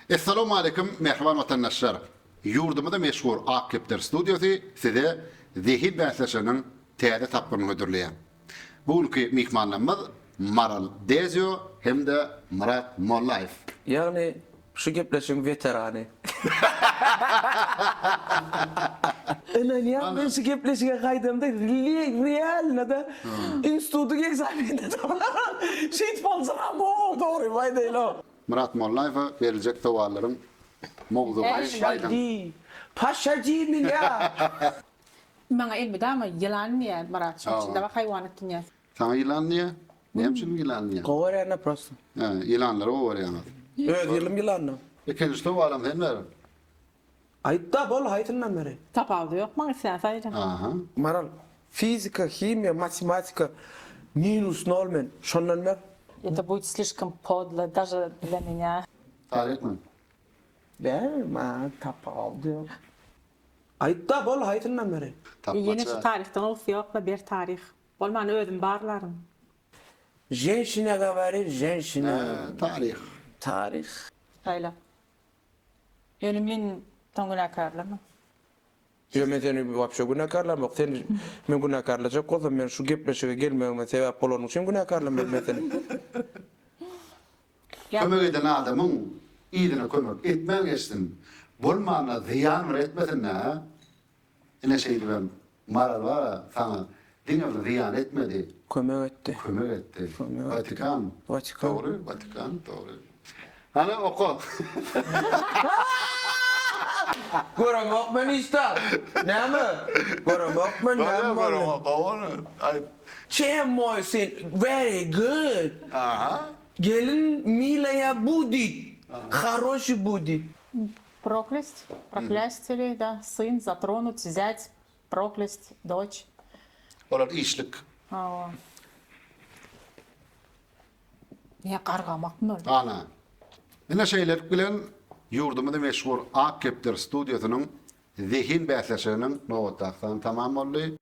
Essalawmaleýkim mähriban watandaşlar! Ýurdumyzda meşhur Ak kepder studiýasy size zehin bäsleşiginiň täze tapgyryny hödürleýär. Bu günki myhmanlarymyz Maral Dezio hem-de Myrat Mollaýew. Ýagny şu gepleşigiň weterany. Ynanýan men şu gepleşige gaýdamda realno-da institutyň ekzameninde şeýdip aljyramok dogrymy aýdaýyn. Myrat Mollaýewe beriljek sowallaryň mowzugyny aýdyň. Paşşaji minýa. Maňa elmydama ýylan diýýär Myrat şoň üçin dawa haýwanat dünýäsi. Saňa ýylan diýýär? Näme üçin ýylan diýýär? Gowy görýänä prosto. Hä, ýylanlary gowy görýäňiz. Öz ýylym ýylanda. Ikinji sowalam sen ber. Aýtda bol haýsyndan beri. Tapawudy ýok maňa islän saýla. Aha. Maral, fizika, himiýa, matematika minus nol men. Şondan ber. Это будет слишком подло даже для меня. Taryhmy? Ber, maňa tapawudy ýok. Aýtda bol haýsyndan beri. Ýene şu Tapmaça. taryhdan gowusy ýokla ber taryh. Bolmanda özüm barlaryn. Ženşina gowori ženşina. Taryh. Taryh. Saýla. Ýöne men soň günäkärleme. Ýok men seni wapşe günäkärlämok. Seni men günäkärlejek bolsam men şu gepleşige gelmegime sebäp bolanyň üçin günäkärlemeli men seni. Kömek eden adamyň yzyna kömek etmän geçsin. Bolmanda zyýan bir etmesin-dä. Ine şeýdibem Maral bar-a saňa diňe bir zyýan etmedi. Kömek etdi. Kömek etdi. Watikan. Watikan. Dogry, Watikan, dogry. Hany oka. Göremok men işda. Näme? Göremok men näme boldy? Göremok, gowy. Aýt. Çem moý syn very good. Aha. Gelin milaýa budit. Haroşi budit. Prokлясть, prokлястили, da, syn, zatronуть, zät, prokлясть, doç. Olar işlik. Hawa. Ýa gargamakmy ol? Ana. Ine şeýlelik bilen ýurdumyzy meşhur Ak kepder studiýasynyň Zehin bäsleşiginiň nobatdaky sany tamam boldy.